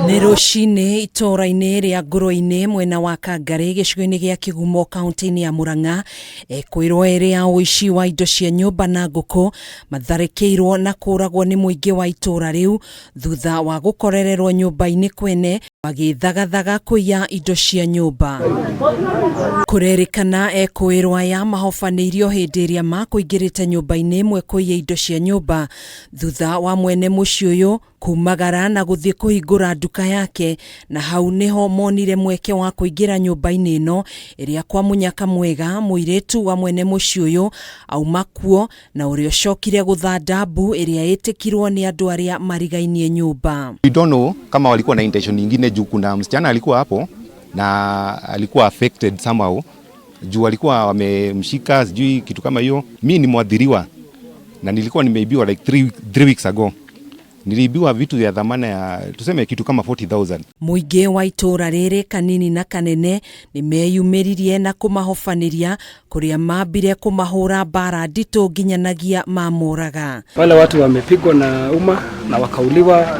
Nĩ rũcinĩ itũũra-inĩ rĩa Ngũrwe-inĩ mwena wa Kangarĩ gĩcigo-inĩ gĩa Kĩgumo kaunti-inĩ ya Murang'a, ekũĩrwo erĩ a ũici wa indo cia nyũmba na ngũkũ matharĩkĩirwo na kũragwo nĩ mũingĩ wa itũũra rĩu thutha wa gũkorererwo nyũmba-inĩ kwene magĩthagathaga kũiya indo cia nyũmba. Kũrerĩkana ekũĩrwo aya mahobanĩirio hĩndĩ ĩrĩa makũingĩrĩte nyũmba-inĩ ĩmwe kũiya indo cia nyũmba thutha wa mwene mũciĩ ũyũ kumagara na gũthiĩ kũhingũra nduka yake, na hau nĩho monire mweke wa kũingĩra nyũmba-inĩ ĩno ĩrĩa kwa mũnyaka mwega mũirĩtu wa mwene mũciĩ ũyũ auma kuo na ũrĩa ũcokire gũthanda mbu ĩrĩa ĩtĩkirwo nĩ andũ arĩa marigainie nyũmba. We don't know kama walikuwa na intention nyingine juu kuna msichana alikuwa hapo na alikuwa affected somehow juu alikuwa wamemshika sijui kitu kama hiyo. Mi ni mwadhiriwa na nilikuwa nimeibiwa like 3 weeks ago. Niliibiwa vitu ya dhamana ya tuseme kitu kama 40,000. Mũingĩ wa itũũra rĩrĩ kanini na kanene nĩ meyumĩririe na kũmahobanĩria kũrĩa mambire kũmahũra mbara nditũ nginyanagia mamoraga. Wale watu wamepigwa na umma na wakauliwa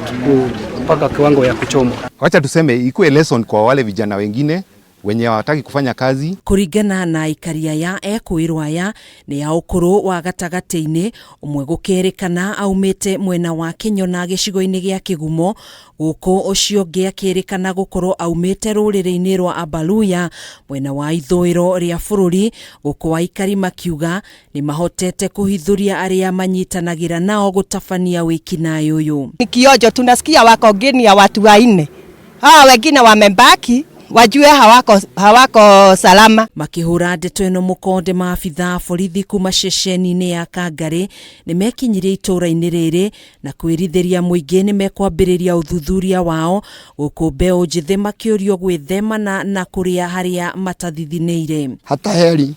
mpaka kiwango ya kuchomwa. Wacha tuseme ikuwe lesson kwa wale vijana wengine wenye hawataki kufanya kazi. Kũringana na aikari aya, ekũĩrwo aya nĩ a ũkũrũ wa gatagatĩ-inĩ, ũmwe gũkĩrĩkana aumĩte mwena wa Kĩnyona gĩcigo-inĩ gĩa Kĩgumo, gũkũ ũcio ũngĩ akĩrĩkana gũkorwo aumĩte rũrĩrĩ-inĩ rwa Abaluya mwena wa ithũĩro rĩa bũrũri, gũkũ aikari makiuga nĩ mahotete kũhithũria arĩa manyitanagĩra nao gũtabania wĩkinaĩ ũyũ. Ni kionjo tunasikia wako ngini ya watu wanne, hawa wengine wamebaki wajue hawako salama. Makĩhũra ndeto ĩno mũkonde, maabitha a borithi kuma ceceni-inĩ ya Kangarĩ nĩ mekinyirie itũũra-inĩ rĩrĩ na kwĩrithĩria mũingĩ nĩ mekwambĩrĩria ũthuthuria wao, gũkũ mbeũ njĩthĩ makĩũrio gwĩthemana na kũrĩa harĩa matathithinĩire. Hata heri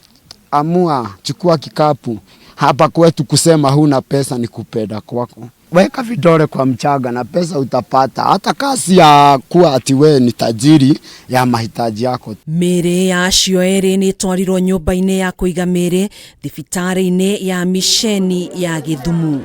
amua, chukua kikapu hapa kwetu. Kusema huna pesa ni kupenda kwako. Weka vidole kwa mchanga na pesa utapata, hata kasi ya kuwa ati wewe ni tajiri ya mahitaji yako. Mĩĩrĩ ya acio erĩ nĩ ĩtwarirwo nyũmba-inĩ ya kũiga mĩĩrĩ thibitarĩ-inĩ ya miceni ya Gĩthumu.